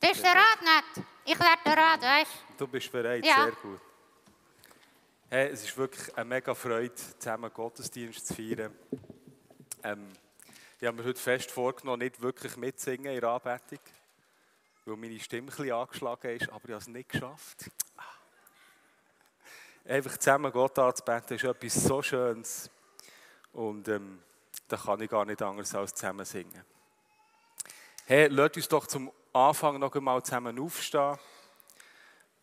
Bist du bereit nicht? Ich werde bereit, weißt du? Du bist bereit, Ja. sehr gut. Hey, es ist wirklich eine mega Freude, zusammen Gottesdienst zu feiern. Ich habe mir heute fest vorgenommen, nicht wirklich mitsingen in der Anbetung, weil meine Stimme ein bisschen angeschlagen ist, aber ich habe es nicht geschafft. Einfach zusammen Gott anzubeten ist etwas so Schönes und da kann ich gar nicht anders als zusammen singen. Hey, lasst uns doch zum Anfang noch einmal zusammen aufstehen.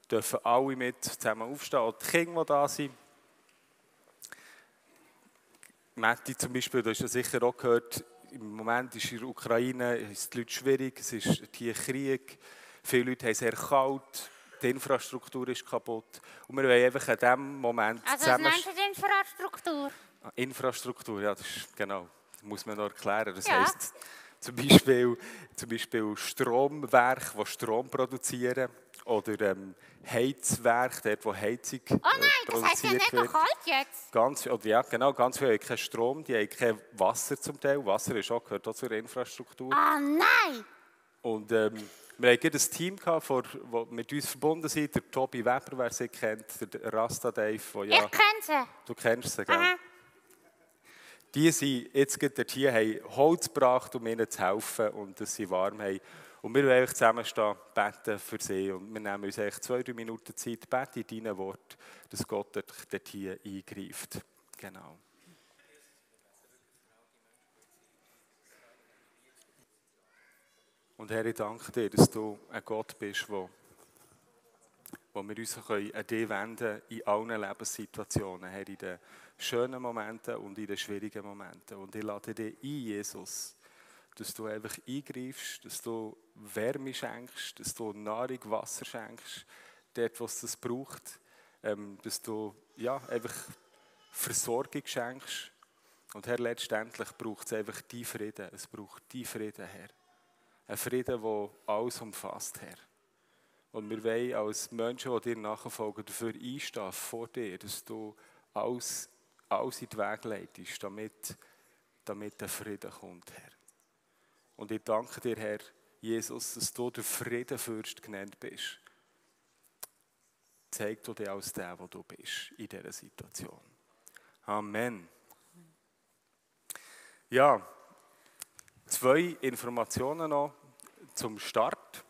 Dürfen alle mit zusammen aufstehen, auch die Kinder, die da sind. Matti zum Beispiel, du hast ja sicher auch gehört, im Moment ist in der Ukraine ist die Leute schwierig, es ist hier Krieg, viele Leute haben es sehr kalt, die Infrastruktur ist kaputt. Und wir wollen einfach in diesem Moment Also, was zusammen... nennst du die Infrastruktur? Infrastruktur, ja, das ist genau, das muss man noch erklären. Das Ja. heisst zum Beispiel Stromwerke, die Strom produzieren, oder Heizwerke, dort wo Heizung Oh nein, das heisst ja produziert nicht noch wird. kalt jetzt. Ganz viele haben keinen Strom, die haben kein Wasser zum Teil. Wasser ist auch, gehört auch zur Infrastruktur. Oh nein! Und wir hatten gerade ein Team, das mit uns verbunden ist. Der Tobi Weber, wer sie kennt, der Rasta Dave. Ja, Ich kenne sie. du kennst sie, gell? Aha. Die sind jetzt gerade hier, haben Holz gebracht, um ihnen zu helfen und dass sie warm haben. Und wir wollen zusammenstehen, beten für sie. Und wir nehmen uns 2-3 Minuten Zeit, beten in deinen Worten, dass Gott dort hier eingreift. Genau. Und Herr, ich danke dir, dass du ein Gott bist, wo wir uns an dich wenden können in allen Lebenssituationen, Herr, in den schönen Momenten und in den schwierigen Momenten. Und ich lade dich ein, Jesus, dass du einfach eingreifst, dass du Wärme schenkst, dass du Nahrung, Wasser schenkst, dort, wo es das braucht, dass du einfach Versorgung schenkst. Und Herr, letztendlich braucht es einfach deinen Frieden. Es braucht deinen Frieden, Herr. Ein Frieden, der alles umfasst, Herr. Und wir wollen als Menschen, die dir nachfolgen, dafür einstehen, vor dir, dass du alles in den Weg leitest, damit der Frieden kommt, Herr. Und ich danke dir, Herr Jesus, dass du der Friedenfürst genannt bist. Zeig du dir als der, wo du bist in dieser Situation. Amen. Ja, 2 Informationen noch zum Start.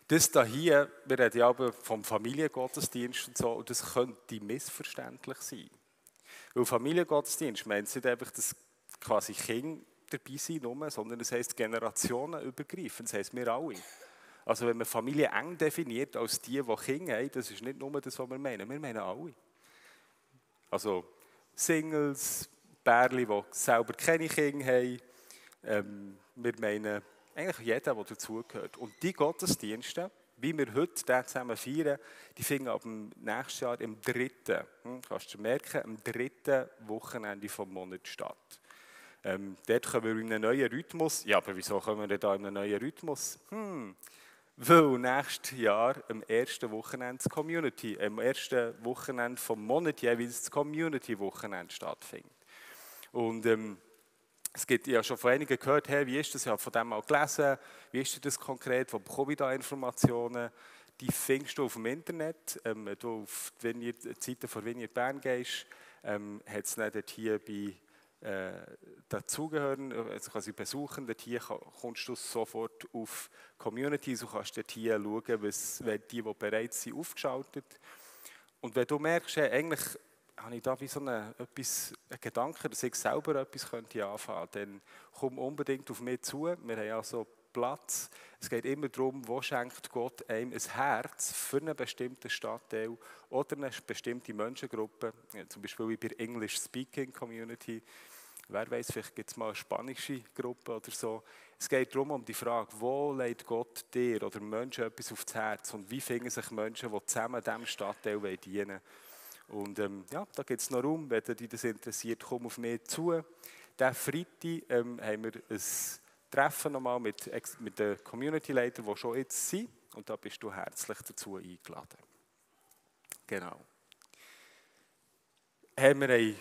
Das hier, wir reden ja aber vom Familiengottesdienst und so, und das könnte missverständlich sein. Weil Familiengottesdienst meint nicht einfach, dass quasi Kinder dabei sind, sondern es heisst generationenübergreifend, das heisst wir alle. Also wenn man Familie eng definiert als die Kinder haben, das ist nicht nur das, was wir meinen alle. Also Singles, Pärchen, die selber keine Kinder haben, wir meinen eigentlich jeden, der dazugehört. Und die Gottesdienste, wie wir heute den zusammen feiern, die finden ab dem nächsten Jahr im 3. Kannst du merken, am 3. Wochenende des Monats statt. Dort kommen wir in einen neuen Rhythmus. Ja, aber wieso kommen wir da in einen neuen Rhythmus? Weil nächstes Jahr am ersten Wochenende am ersten Wochenende vom Monat jeweils das Community-Wochenende stattfindet. Und es gibt ja schon von einigen gehört, hey, wie ist das? Ich habe von dem mal gelesen. Wie ist das konkret? Wo bekomme ich da Informationen? Die findest du auf dem Internet. Wenn du auf die Seite von Vineyard Bern gehst, hat es nicht dort hier bei dazugehören, also quasi besuchen. Dort hier kommst du sofort auf Communities und kannst dort hier schauen, was die bereit sind, aufgeschaltet. Und wenn du merkst, hey, eigentlich habe ich da wie so einen Gedanken, dass ich selber etwas könnte anfangen, dann komm unbedingt auf mich zu. Wir haben also Platz. Es geht immer darum, wo schenkt Gott einem ein Herz für einen bestimmten Stadtteil oder eine bestimmte Menschengruppe. Ja, zum Beispiel wie bei der English Speaking Community. Wer weiß, vielleicht gibt es mal eine spanische Gruppe oder so. Es geht darum, um die Frage, wo legt Gott dir oder Menschen etwas aufs Herz und wie finden sich Menschen, die zusammen diesem Stadtteil dienen wollen. Und da gibt es noch Raum, wenn dich das interessiert, komm auf mich zu. Diesen Freitag haben wir ein Treffen nochmal mit den Community-Leitern, die schon jetzt sind. Und da bist du herzlich dazu eingeladen. Genau. Haben wir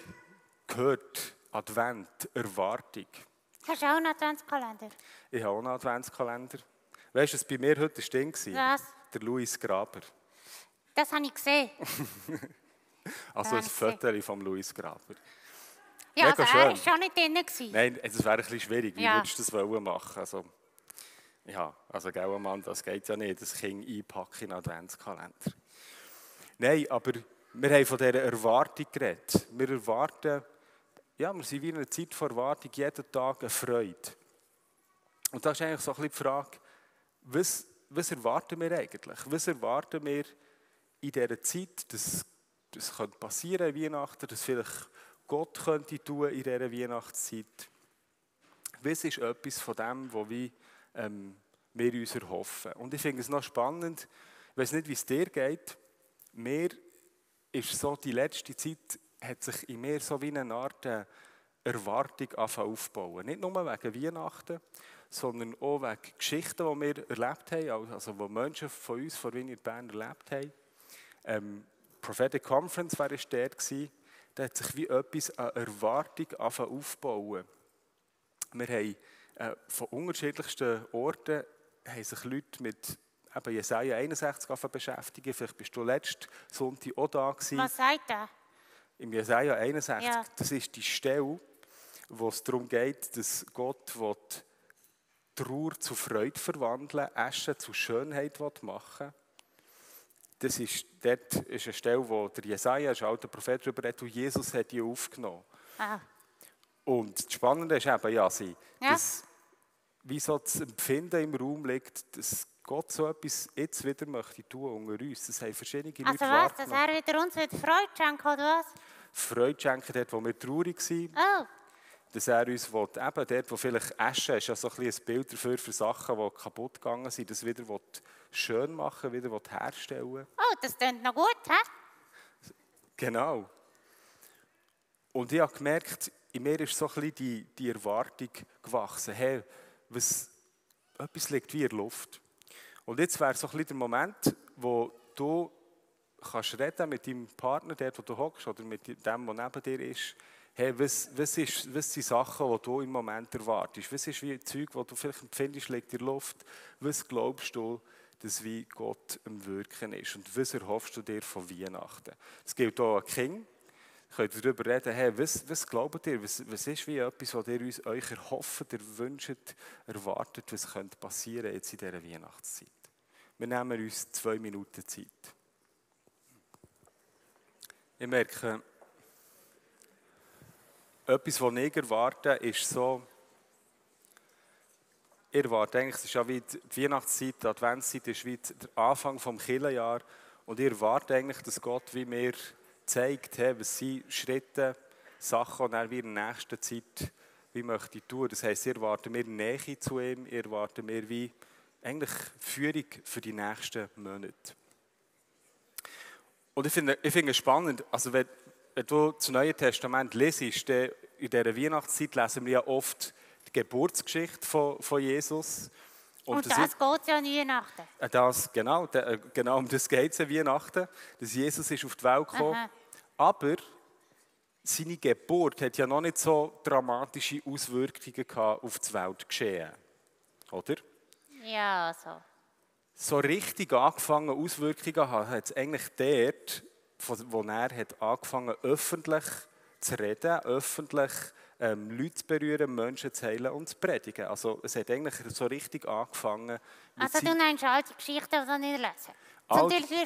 gehört, Advent, Erwartung. Hast du auch einen Adventskalender? Ich habe auch einen Adventskalender. Weißt du, was bei mir heute ein Ding war? Was? Der Louis Graber. Das habe ich gesehen. Also ein habe ich Foto vom Louis Graber. Ja, Mega also er war schön. schon nicht drin. gewesen. Nein, das wäre ein bisschen schwierig. Wie Ja. würdest du das wollen machen? Also, ja, also gell, Mann, das geht ja nicht. Das Kind einpacken in den Adventskalender. Nein, aber wir haben von dieser Erwartung geredet. Wir erwarten, ja, wir sind wie in einer Zeit von Erwartung, jeden Tag eine Freude. Und da ist eigentlich so ein bisschen die Frage, was erwarten wir eigentlich? Was erwarten wir in dieser Zeit, dass das könnte passieren an Weihnachten, dass vielleicht Gott könnte tun in dieser Weihnachtszeit? Was ist etwas von dem, was wir uns erhoffen? Und ich finde es noch spannend, ich weiß nicht, wie es dir geht, mir ist so, die letzte Zeit hat sich in mir so wie eine Art Erwartung aufbauen. Nicht nur wegen Weihnachten, sondern auch wegen Geschichten, die wir erlebt haben, also die Menschen von uns, von Vineyard Bern erlebt haben. Prophetic Conference war dort gewesen. Da hat sich wie etwas an Erwartung aufbauen. Wir haben von unterschiedlichsten Orten haben sich Leute mit Jesaja 61 beschäftigen. Vielleicht bist du letzten Sonntag auch da gewesen. Was sagt er? Im Jesaja 61, Ja. das ist die Stelle, wo es darum geht, dass Gott Trauer zu Freude verwandeln, Asche zu Schönheit machen. Dort ist eine Stelle, wo der Jesaja, ein alter Prophet, darüber redet, und Jesus hat die aufgenommen. Ah. Und das Spannende ist eben, Ja. dass wie so das Empfinden im Raum liegt, dass Gott so etwas jetzt wieder möchte tun unter uns. Das haben verschiedene Leute Also was, dass wahrgenommen. er wieder uns Freude schenkt, oder was? Freude schenken dort, wo wir traurig waren. Oh, Dass er uns will, eben dort, wo vielleicht Asche ist, ja so ein bisschen ein Bild dafür für Sachen, die kaputt gegangen sind, das wieder schön machen, wieder herstellen. oh, das klingt noch gut, hä? Genau. Und ich habe gemerkt, in mir ist so ein bisschen die Erwartung gewachsen. Hey, etwas liegt wie in der Luft. Und jetzt wäre so ein bisschen der Moment, wo du kannst reden mit deinem Partner, dort, wo du hockst, oder mit dem, der neben dir ist. Hey, was sind Sachen, die du im Moment erwartest? Was ist wie Zeug, das du vielleicht empfindest, liegt in der Luft? Was glaubst du, dass wie Gott am Wirken ist? Und was erhoffst du dir von Weihnachten? Es gilt auch an Kinder. Könnt ihr darüber reden, hey, was glaubt ihr? Was ist wie etwas, was ihr euch erhofft, ihr wünscht, erwartet, was könnte passieren jetzt in dieser Weihnachtszeit? Wir nehmen uns 2 Minuten Zeit. Ich merke, etwas, was ich erwarte, ist so, ich erwarte eigentlich, es ist ja wie die Weihnachtszeit, die Adventszeit ist wie der Anfang des Kirchenjahres und ich erwarte eigentlich, dass Gott wie mir zeigt, hey, was sind Schritte, Sachen, die er wie in der nächsten Zeit wie möchte tun. Das heisst, ich erwarte mir Nähe zu ihm, ich erwarte mir wie eigentlich Führung für die nächsten Monate. Und ich finde es spannend, also wenn du das Neue Testament lesest, in dieser Weihnachtszeit lesen wir ja oft die Geburtsgeschichte von Jesus. Und das geht ja an Weihnachten. Genau um das geht es an Weihnachten, dass Jesus ist auf die Welt gekommen. Aha. Aber seine Geburt hat ja noch nicht so dramatische Auswirkungen gehabt auf das Weltgeschehen. Oder? Ja, so. So richtig angefangen Auswirkungen hat es eigentlich dort, wo er hat angefangen öffentlich zu reden, öffentlich Leute zu berühren, Menschen zu heilen und zu predigen. Also es hat eigentlich so richtig angefangen. Also du nennst all die Geschichten, die wir nicht lesen. All- Zum Beispiel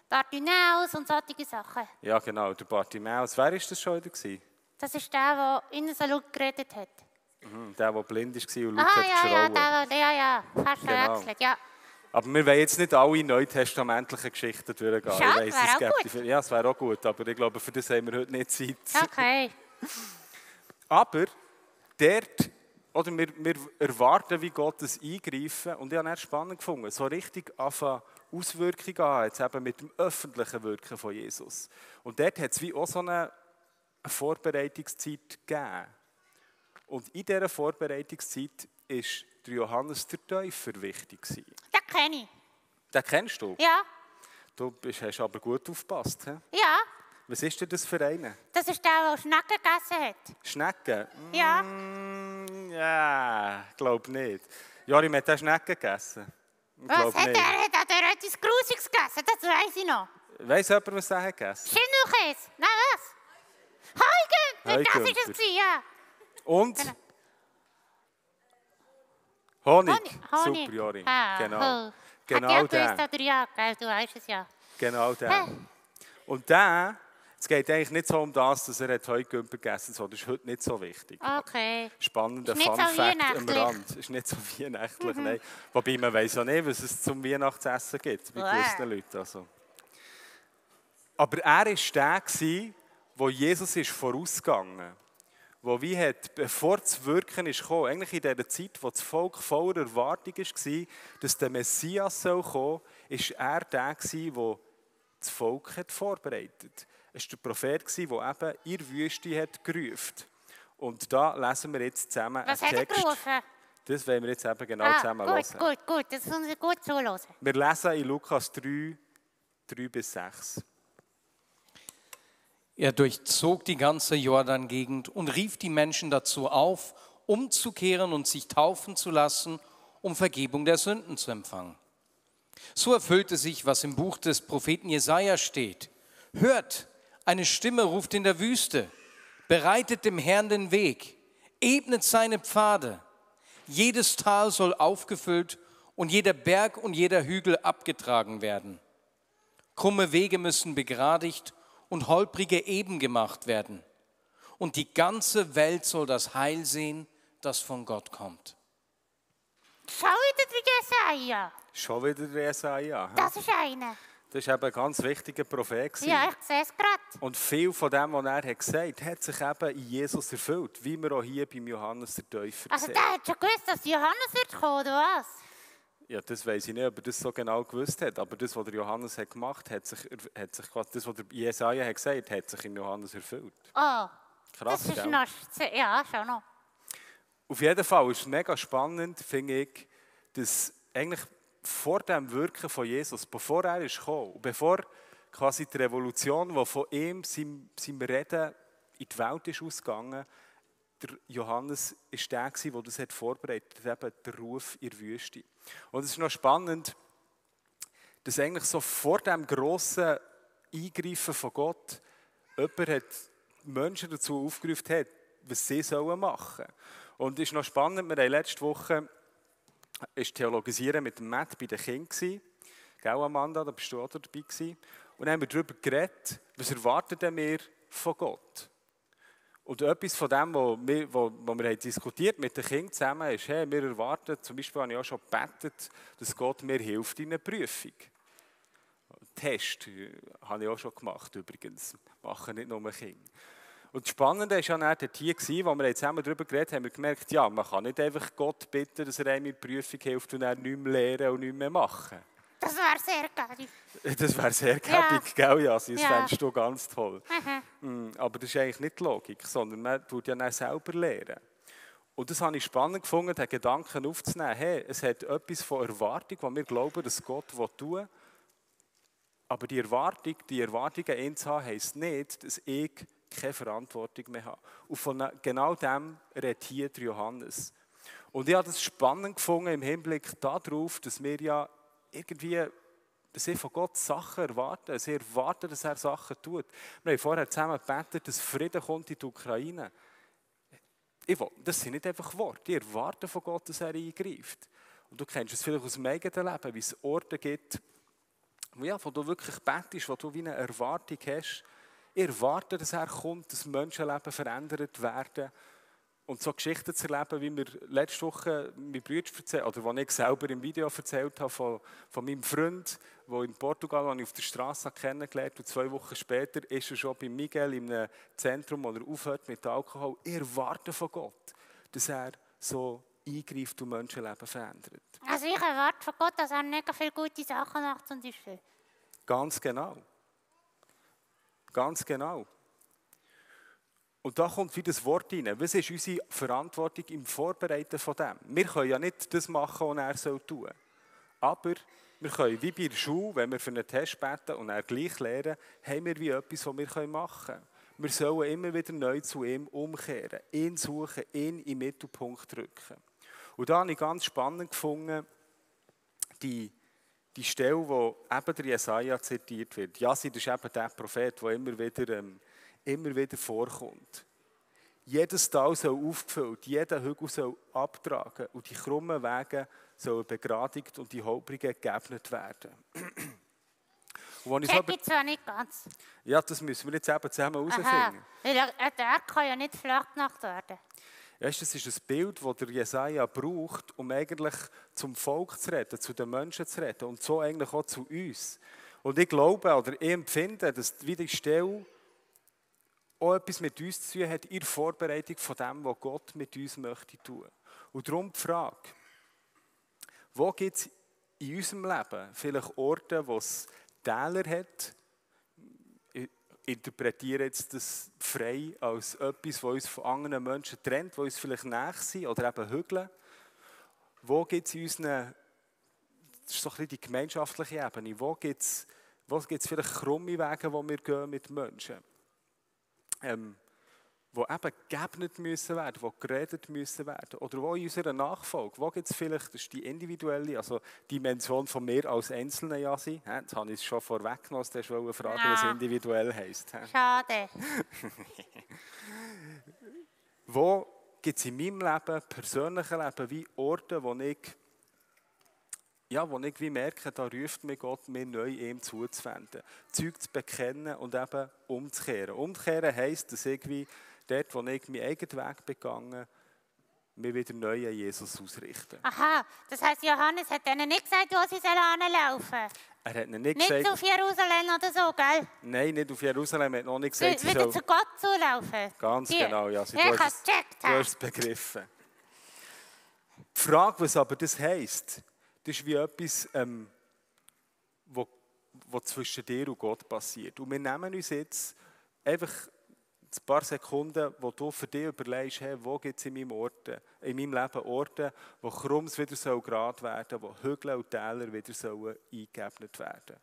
Bartimäus und solche Sachen. Ja genau, der Bartimäus. Wer war das schon wieder gewesen? Das ist der innen so laut geredet hat. Der blind war und laut Ah, hat geschrauen. ja, fast Genau. verwechselt, ja. Aber wir wollen jetzt nicht alle neutestamentlichen Geschichten durchgehen. Schade, Ich weiss, wäre es auch gibt gut. die- Ja, es wäre auch gut, aber ich glaube, für das haben wir heute nicht Zeit. Okay. Aber dort, oder wir erwarten, wie Gott das eingreifen. Und ich habe es spannend gefunden, so richtig anfangen, Auswirkungen haben, jetzt eben mit dem öffentlichen Wirken von Jesus. Und dort hat es wie auch so eine Vorbereitungszeit gegeben. Und in dieser Vorbereitungszeit ist der Johannes der Täufer wichtig gewesen. Den kenne ich. Den kennst du? Ja, Hast aber gut aufgepasst. He? ja. Was ist denn das für einen? Das ist der Schnecken gegessen hat. Schnecken? Ja. Ja, glaube nicht. Jorim hat Schnecken gegessen. Was hat er? Er hat etwas Grusiges gegessen, das weiss ich noch. Weiss jemand, was er hat gegessen? Schindelkäse. Nein, was? Heugümper, das war es, ja. Und? Genau. Honig. Honig. Super, Jorim. Genau. Genau der. Hat ja gewusst, du weißt es ja. Genau der. Und der, es geht eigentlich nicht so um das, dass er Heugümper gegessen hat. Das ist heute nicht so wichtig. Okay. Spannender Fun-Fact am Rand. Ist nicht so weihnachtlich, nein. Wobei man weiss ja nicht, was es zum Weihnachtsessen gibt, bei gewissen Leuten. Also. Aber er war der, wo Jesus ist vorausgegangen. Wo wie hat, bevor das Wirken ist gekommen, eigentlich in dieser Zeit, wo das Volk voller Erwartung war, dass der Messias kommen soll, war er der, der das Volk hat vorbereitet. Es war der Prophet, der eben in der Wüste hat gerufen. Und da lesen wir jetzt zusammen einen Text. Was hat er gerufen? Das wollen wir jetzt eben genau zusammen hören. Gut, das müssen wir gut zuhören. Wir lesen in Lukas 3, 3-6. Er durchzog die ganze Jordan-Gegend und rief die Menschen dazu auf, umzukehren und sich taufen zu lassen, um Vergebung der Sünden zu empfangen. So erfüllte sich, was im Buch des Propheten Jesaja steht. Hört, eine Stimme ruft in der Wüste, bereitet dem Herrn den Weg, ebnet seine Pfade. Jedes Tal soll aufgefüllt und jeder Berg und jeder Hügel abgetragen werden. Krumme Wege müssen begradigt und holprige eben gemacht werden. Und die ganze Welt soll das Heil sehen, das von Gott kommt. Schon wieder der Jesaja. Schon wieder der Jesaja. Das ist einer. Das war eben ein ganz wichtiger Prophet. Ja, ich sehe es gerade. Und viel von dem, was er gesagt hat, hat sich eben in Jesus erfüllt. Wie wir auch hier beim Johannes der Täufer Also sehen. der hat schon gewusst, dass Johannes wird kommen, oder was? Ja, das weiss ich nicht, ob er das so genau gewusst hat. Aber das, was der Johannes hat gemacht hat, das, was der Jesaja hat gesagt hat sich in Johannes erfüllt. Oh, Krass, das ist gell? noch, ja, schon noch. Auf jeden Fall ist es mega spannend, finde ich, dass eigentlich vor dem Wirken von Jesus, bevor er ist gekommen, bevor quasi die Revolution, die von ihm, seinem Reden in die Welt ist ausgegangen, der Johannes ist der, der das hat vorbereitet hat, eben der Ruf in der Wüste. Und es ist noch spannend, dass eigentlich so vor dem grossen Eingreifen von Gott jemand hat Menschen dazu aufgerufen hat, was sie machen sollen. Und es ist noch spannend, wir haben letzte Woche ist Theologisieren mit dem Matt bei den Kindern. Gell, Amanda, da bist du auch dabei gewesen. Und dann haben wir darüber geredet, was erwarten wir von Gott? Und etwas von dem, was wir diskutiert mit den Kindern zusammen, ist, hey, wir erwarten, zum Beispiel habe ich auch schon gebetet, dass Gott mir hilft in einer Prüfung. Test habe ich auch schon gemacht übrigens, machen nicht nur Kinder. Und das Spannende war ja dann dort hier, wo wir zusammen darüber geredet haben, haben wir gemerkt, ja, man kann nicht einfach Gott bitten, dass er einem in der Prüfung hilft und er nichts mehr lernen und nichts mehr machen. Das wäre sehr gäbig. Das wäre sehr gäbig, ja. Gell, Jasi? Das fändest du ganz toll. Aber das ist eigentlich nicht die Logik, sondern man tut ja dann selber lernen. Und das habe ich spannend gefunden, den Gedanken aufzunehmen, hey, es hat etwas von Erwartung, wo wir glauben, dass Gott tun will. Aber die Erwartungen in zu haben, heisst nicht, dass ich keine Verantwortung mehr habe. Und von genau dem redet hier der Johannes. Und ich habe das spannend gefunden im Hinblick darauf, dass wir ja irgendwie, dass ich von Gott Sachen erwarten. Sie erwarten, dass er Sachen tut. Wir haben vorher zusammen gebetet, dass Frieden kommt in die Ukraine. Das sind nicht einfach Worte. Die erwarten von Gott, dass er eingreift. Und du kennst es vielleicht aus dem eigenen Leben, wie es Orte gibt, wo du wirklich betest, wo du wie eine Erwartung hast. Ich erwarte, dass er kommt, dass Menschenleben verändert werden. Und so Geschichten zu erleben, wie mir letzte Woche mein Bruder erzählt, oder was ich selber im Video erzählt habe von meinem Freund, der in Portugal ich auf der Straße kennengelernt habe. Und 2 Wochen später ist er schon bei Miguel in einem Zentrum, wo er aufhört mit Alkohol. Ich erwarte von Gott, dass er so eingreift und Menschenleben verändert. Also ich erwarte von Gott, dass er mega viele gute Sachen macht zum Beispiel. Ganz genau. Ganz genau. Und da kommt wieder das Wort rein. Was ist unsere Verantwortung im Vorbereiten von dem? Wir können ja nicht das machen, was er tun soll. Aber wir können, wie bei der Schule, wenn wir für einen Test beten und er gleich lernen, haben wir wie etwas, was wir machen können. Wir sollen immer wieder neu zu ihm umkehren, ihn suchen, ihn in den Mittelpunkt rücken. Und da habe ich ganz spannend gefunden, die Stelle, wo eben der Jesaja zitiert wird. Jasi, das ist eben der Prophet, der immer wieder vorkommt. Jedes Tal soll aufgefüllt, jeder Hügel soll abtragen und die krummen Wege sollen begradigt und die holprigen geebnet werden. Das gibt es ja nicht ganz. Ja, das müssen wir jetzt eben zusammen herausfinden. Weil ein Tag kann ja nicht flach gemacht werden. Weißt, das ist ein Bild, das der Jesaja braucht, um eigentlich zum Volk zu reden, zu den Menschen zu reden und so eigentlich auch zu uns. Und ich glaube oder ich empfinde, dass die Stelle auch etwas mit uns zu tun hat in der Vorbereitung von dem, was Gott mit uns möchte tun. Und darum die Frage, wo gibt es in unserem Leben vielleicht Orte, wo es Täler hat? Ich interpretiere jetzt das frei als etwas, das uns von anderen Menschen trennt, die uns vielleicht nahe sind oder eben Hügel. Wo gibt es in unseren, das ist so ein bisschen die gemeinschaftliche Ebene, wo gibt es vielleicht krumme Wege, die wir gehen mit Menschen? Die eben geebnet müssen werden, die geredet müssen werden. Oder wo in unserer Nachfolge, wo gibt es vielleicht, das ist die individuelle, also Dimension von mir als Einzelne, Jasi. Jetzt habe ich es schon vorweggenommen, dass du fragen, was individuell heisst. Schade. Wo gibt es in meinem Leben, persönlichen Leben, wie Orte, wo ich wie merke, da ruft mir Gott, mir neu ihm zuzuwenden. Zeug zu bekennen und eben umzukehren. Umkehren heisst, dass irgendwie dort, wo ich meinen eigenen Weg begangen, mir wieder neu an Jesus ausrichten. Aha, das heisst, Johannes hat ihnen nicht gesagt, wo sie hinlaufen sollen? Er hat ihnen nicht gesagt... Nicht auf Jerusalem oder so, gell? Nein, nicht auf Jerusalem, er hat noch nicht gesagt, sie wieder zu Gott zulaufen. Ganz genau, ja. Du hast es begriffen. Die Frage, was aber das heisst, das ist wie etwas, was zwischen dir und Gott passiert. Und wir nehmen uns jetzt einfach ein paar Sekunden, wo du für dich überlegst, hey, wo gibt es in meinem Leben Orte, wo Krumms wieder gerade werden sollen, wo Hügel und Täler wieder eingeebnet werden.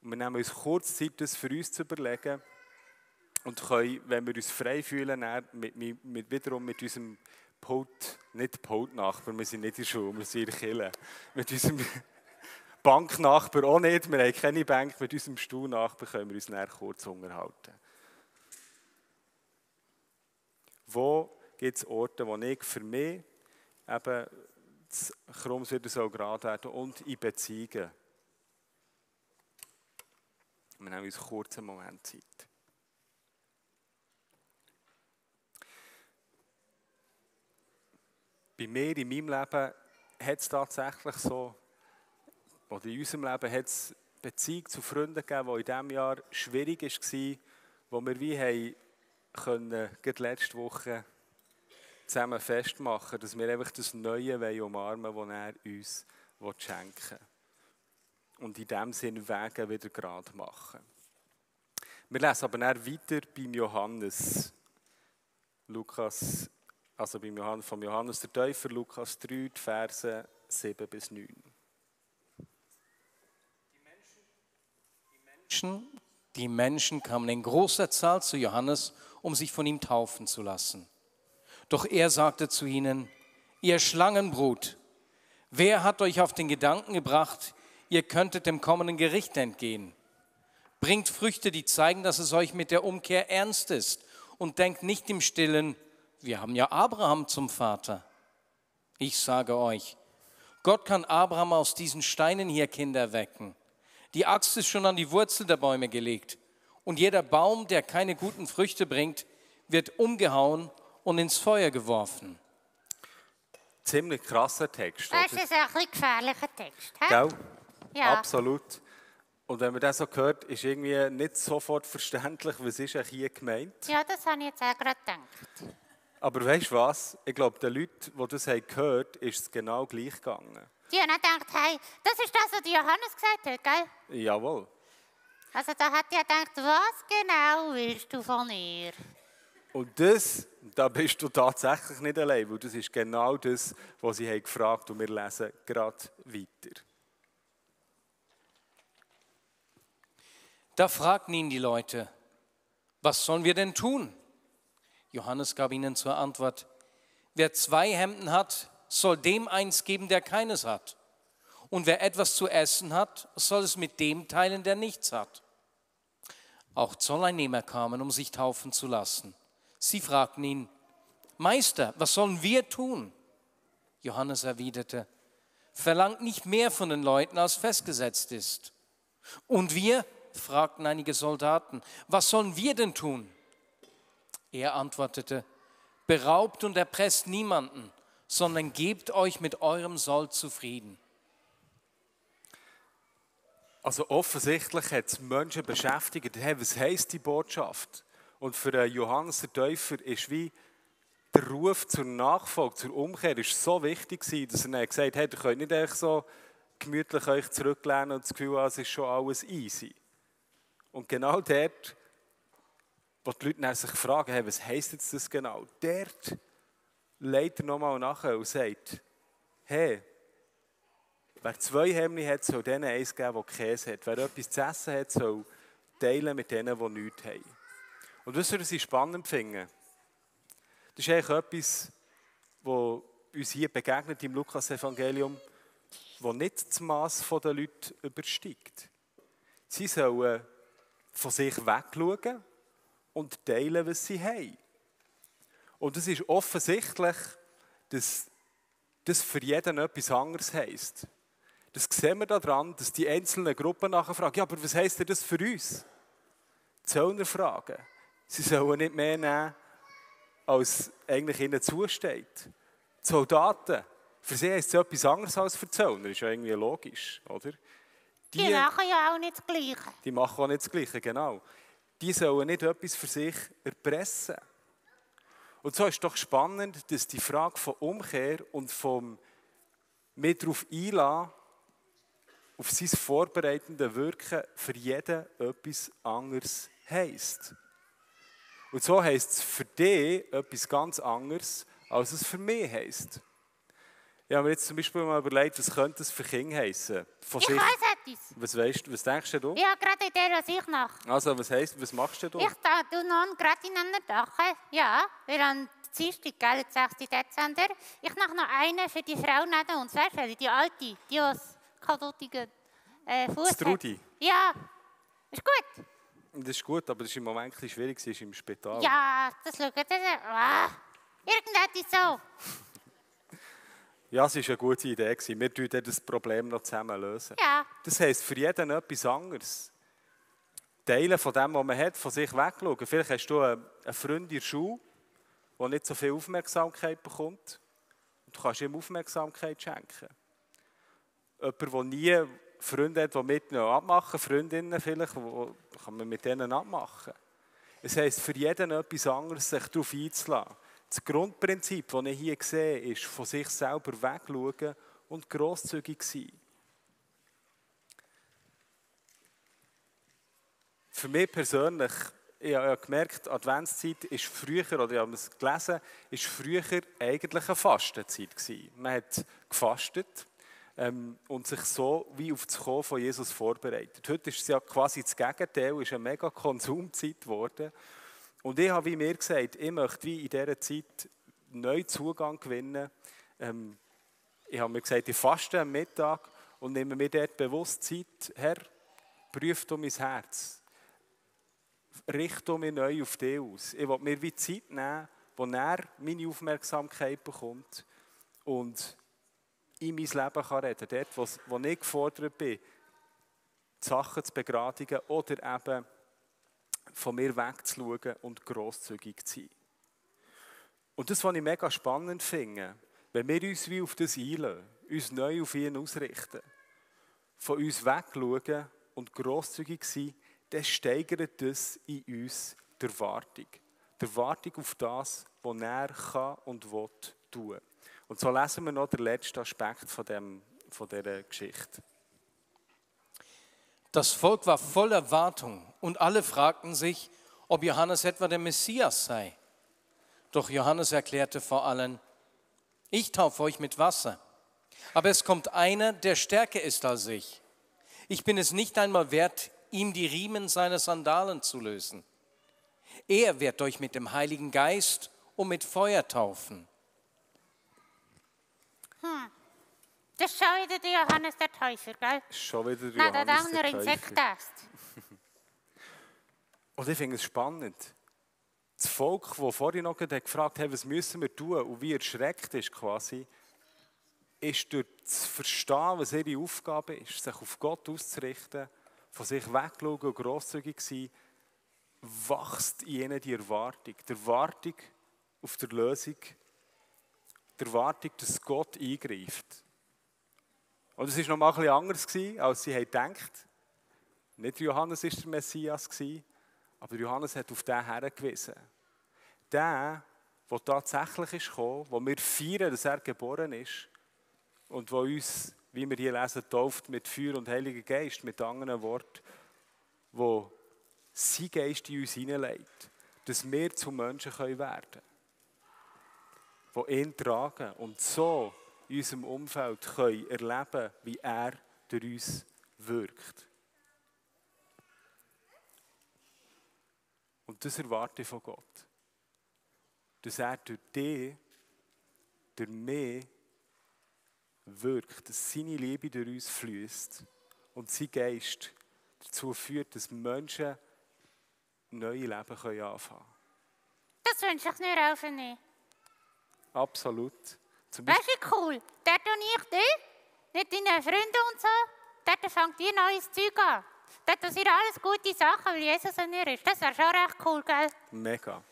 Und wir nehmen uns kurz Zeit, das für uns zu überlegen und können, wenn wir uns frei fühlen, wiederum mit unserem nicht Pult-Nachbar, wir sind nicht in der Schule, wir sind in der Kirche. Mit unserem Banknachbar auch nicht, wir haben keine Bank, mit unserem Stuhlnachbar können wir uns nachher kurz unterhalten. Wo gibt es Orte, wo ich für mich eben das Krumms wieder gerade werden und in Beziehungen? Wir nehmen uns kurz einen Moment Zeit. Bei mir in meinem Leben hat es tatsächlich so, oder in unserem Leben hat es Beziehungen zu Freunden gegeben, die in diesem Jahr schwierig war, wo wir wie gerade letzte Woche zusammen festmachen, dass wir einfach das Neue umarmen wollen, das er uns schenken will. Und in diesem Sinne Wege wieder gerade machen. Wir lesen aber dann weiter beim Johannes. Vom Johannes der Täufer, Lukas 3, die Verse 7 bis 9. Die Menschen kamen in großer Zahl zu Johannes, um sich von ihm taufen zu lassen. Doch er sagte zu ihnen, ihr Schlangenbrut, wer hat euch auf den Gedanken gebracht, ihr könntet dem kommenden Gericht entgehen? Bringt Früchte, die zeigen, dass es euch mit der Umkehr ernst ist und denkt nicht im Stillen, wir haben ja Abraham zum Vater. Ich sage euch, Gott kann Abraham aus diesen Steinen hier Kinder wecken. Die Axt ist schon an die Wurzel der Bäume gelegt. Und jeder Baum, der keine guten Früchte bringt, wird umgehauen und ins Feuer geworfen. Ziemlich krasser Text. Das ist ein bisschen gefährlicher Text. Gell? Ja. Absolut. Und wenn man das so hört, ist irgendwie nicht sofort verständlich, was ist eigentlich hier gemeint. Ja, das habe ich jetzt auch gerade gedacht. Aber weißt du was? Ich glaube, den Leuten, die das gehört haben, ist es genau gleich gegangen. Die haben auch gedacht, hey, das ist das, was Johannes gesagt hat, gell? Jawohl. Also da hat er gedacht, was genau willst du von mir? Und da bist du tatsächlich nicht allein, weil das ist genau das, was sie haben gefragt haben. Und wir lesen gerade weiter. Da fragten ihn die Leute, was sollen wir denn tun? Johannes gab ihnen zur Antwort, wer 2 Hemden hat, soll dem eins geben, der keines hat. Und wer etwas zu essen hat, soll es mit dem teilen, der nichts hat. Auch Zolleinnehmer kamen, um sich taufen zu lassen. Sie fragten ihn: Meister, was sollen wir tun? Johannes erwiderte: Verlangt nicht mehr von den Leuten, als festgesetzt ist. Und wir? Fragten einige Soldaten: Was sollen wir denn tun? Er antwortete: Beraubt und erpresst niemanden, sondern gebt euch mit eurem Sold zufrieden. Also offensichtlich hat es Menschen beschäftigt, hey, was heisst die Botschaft? Und für Johannes der Täufer ist wie der Ruf zur Nachfolge, zur Umkehr, ist so wichtig gewesen, dass er dann gesagt hat, hey, ihr könnt nicht einfach so gemütlich euch zurücklehnen und das Gefühl haben, es ist schon alles easy. Und genau dort, wo die Leute dann sich fragen, hey, was heisst jetzt das genau? Dort legt er nochmal nachher und sagt, hey, wer 2 Hemden hat, soll denen eins geben, der Käse hat. Wer etwas zu essen hat, soll teilen mit denen, die nichts haben. Und wisst ihr, was ich spannend finde? Das ist eigentlich etwas, was uns hier begegnet im Lukas-Evangelium, das nicht das Mass der Leute übersteigt. Sie sollen von sich wegschauen und teilen, was sie haben. Und es ist offensichtlich, dass das für jeden etwas anderes heisst. Das sehen wir daran, dass die einzelnen Gruppen nachher fragen, ja, aber was heisst denn das für uns? Die Zöllner fragen. Sie sollen nicht mehr nehmen, als eigentlich ihnen zusteht. Die Soldaten, für sie heisst es etwas anderes als für die Zöllner. Das ist ja irgendwie logisch, oder? Die machen ja auch nicht das Gleiche. Die machen auch nicht das Gleiche, genau. Die sollen nicht etwas für sich erpressen. Und so ist doch spannend, dass die Frage von Umkehr und vom mit darauf einlassen, auf sein vorbereitende Wirken für jeden etwas anderes heisst. Und so heisst es für dich etwas ganz anderes, als es für mich heisst. Ich habe mir jetzt zum Beispiel mal überlegt, was könnte es für Kinder heissen? Ich weiss etwas. Was denkst du? Ja, gerade in der Sicht nach. Also, was machst du? Ich tue noch gerade in einer Dache. Ja, wir haben Dienstag, gell, 6. Dezember. Ich mache noch eine für die Frau neben uns. Weißt du, die alte, die aus kathotische Fuß hat. Trudi? Ja, ist gut. Das ist gut, aber das ist im Moment ein bisschen schwierig, sie ist im Spital. Ja, das schaut irgendetwas so. Ja, es war eine gute Idee. Wir lösen das Problem noch zusammen. Lösen. Ja. Das heisst, für jeden etwas anderes. Teilen von dem, was man hat, von sich wegschauen. Vielleicht hast du einen Freund in der Schule, der nicht so viel Aufmerksamkeit bekommt. Und du kannst ihm Aufmerksamkeit schenken. Jemand, der nie Freunde hat, die mit ihnen abmachen, Freundinnen vielleicht, kann man mit denen abmachen. Es heisst, für jeden etwas anderes, sich darauf einzulassen. Das Grundprinzip, das ich hier sehe, ist, von sich selber wegschauen und grosszügig sein. Für mich persönlich, ich habe gemerkt, die Adventszeit ist früher, oder ich habe es gelesen, ist früher eigentlich eine Fastenzeit gewesen. Man hat gefastet und sich so wie auf das Kommen von Jesus vorbereitet. Heute ist es ja quasi das Gegenteil, ist eine mega Konsumzeit geworden. Und ich habe wie mir gesagt, ich möchte wie in dieser Zeit neuen Zugang gewinnen. Ich habe mir gesagt, ich faste am Mittag und nehme mir dort bewusst Zeit. Herr, prüf du mein Herz. Richte mich neu auf dich aus. Ich will mir wie Zeit nehmen, wo er meine Aufmerksamkeit bekommt und in mein Leben kann reden kann. Dort, wo ich gefordert bin, die Sachen zu begradigen oder eben von mir wegzuschauen und grosszügig zu sein. Und das, was ich mega spannend finde, wenn wir uns wie auf das einlassen, uns neu auf ihn ausrichten, von uns wegschauen und grosszügig sein, dann steigert das in uns die Erwartung. Die Erwartung auf das, was er kann und will tun. Und so lesen wir noch den letzten Aspekt von dieser Geschichte. Das Volk war voll Erwartung und alle fragten sich, ob Johannes etwa der Messias sei. Doch Johannes erklärte vor allen: Ich taufe euch mit Wasser, aber es kommt einer, der stärker ist als ich. Ich bin es nicht einmal wert, ihm die Riemen seiner Sandalen zu lösen. Er wird euch mit dem Heiligen Geist und mit Feuer taufen. Das ist schon wieder der Johannes der Täufer, gell? Schon wieder Nein, der Johannes andere der Insekt Täufer. isst. Und ich finde es spannend. Das Volk, das vorhin noch gefragt hat, was müssen wir tun und wie erschreckt ist quasi, ist durch das Verstehen, was ihre Aufgabe ist, sich auf Gott auszurichten, von sich wegschauen und grosszügig sein, wächst in ihnen die Erwartung. Die Erwartung auf die Lösung, die Erwartung, dass Gott eingreift. Und es war noch mal ein bisschen anders, als sie gedacht. Nicht Johannes war der Messias, aber Johannes hat auf den hergewiesen. Der tatsächlich ist gekommen, wo wir feiern, dass er geboren ist und wo uns, wie wir hier lesen, tauft mit Feuer und Heiliger Geist, mit anderen Worten, wo sein Geist in uns hineinlegt, dass wir zu Menschen werden können, die ihn tragen und so in unserem Umfeld können erleben, wie er durch uns wirkt. Und das erwarte ich von Gott. Dass er durch dich, durch mich wirkt, dass seine Liebe durch uns fließt und sein Geist dazu führt, dass Menschen neue Leben anfangen können. Das wünsche ich mir auch für mich. Absolut. Zum Weißt du, wie cool? Dort und ich dich, mit deinen Freunden und so, dort fängt ihr neues Zeug an. Dort sind alles gute Sachen, weil Jesus in mir ist. Das wäre schon recht cool, gell? Mega.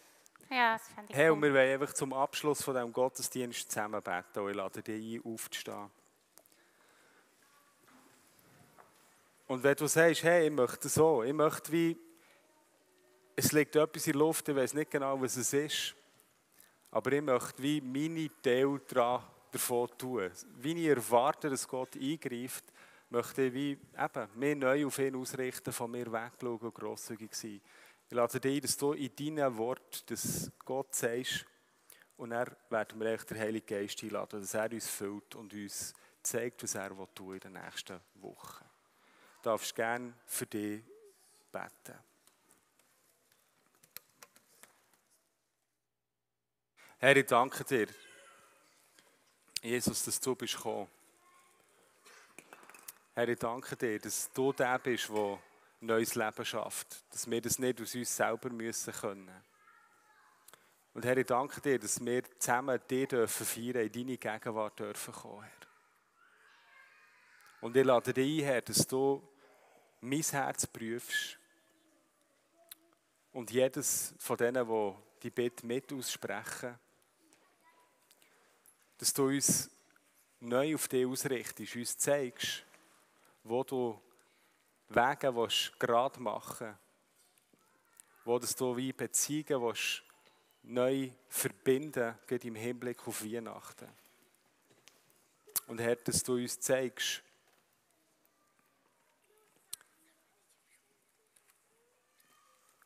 Ja, das fände ich Hey, cool. und wir wollen einfach zum Abschluss von diesem Gottesdienst zusammen beten. Und ich lade dich ein, aufzustehen. Und wenn du sagst, hey, ich möchte so, ich möchte wie, es liegt etwas in der Luft, ich weiß nicht genau, was es ist, aber ich möchte wie meine Teil davon tun. Wie ich erwarte, dass Gott eingreift, möchte ich wie eben mehr neu auf ihn ausrichten, von mir wegschauen und grosszügig sein. Ich lade dich ein, dass du in deinen Worten, dass Gott sagst, und dann werden wir den Heiligen Geist einladen, dass er uns füllt und uns zeigt, was er tun will in den nächsten Wochen. Du darfst gerne für dich beten. Herr, ich danke dir, Jesus, dass du bist gekommen. Herr, ich danke dir, dass du der bist, der neues Leben schafft. Dass wir das nicht aus uns selber müssen können. Und Herr, ich danke dir, dass wir zusammen dich dürfen feiern, in deine Gegenwart dürfen kommen, Herr. Und ich lade dich ein, Herr, dass du mein Herz prüfst und jedes von denen, die die Bitte mit aussprechen, dass du uns neu auf dich ausrichtest, uns zeigst, wo du Wege gerade machen willst, wo du wie Beziehungen willst, neu verbinden, gerade im Hinblick auf Weihnachten. Und Herr, dass du uns zeigst,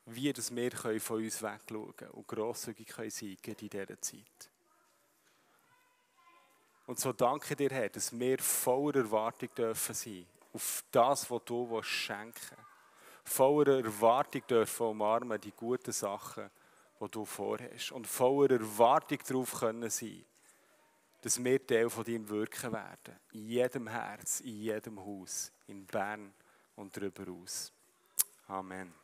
wie das wir von uns wegschauen können und grosszügig sein können in dieser Zeit. Und so danke dir, Herr, dass wir voller Erwartung dürfen sein auf das, was du schenken willst. Voller Erwartung dürfen umarmen die guten Sachen, die du vorhast. Und voller Erwartung darauf können sein, dass wir Teil von deinem Wirken werden. In jedem Herz, in jedem Haus, in Bern und darüber aus. Amen.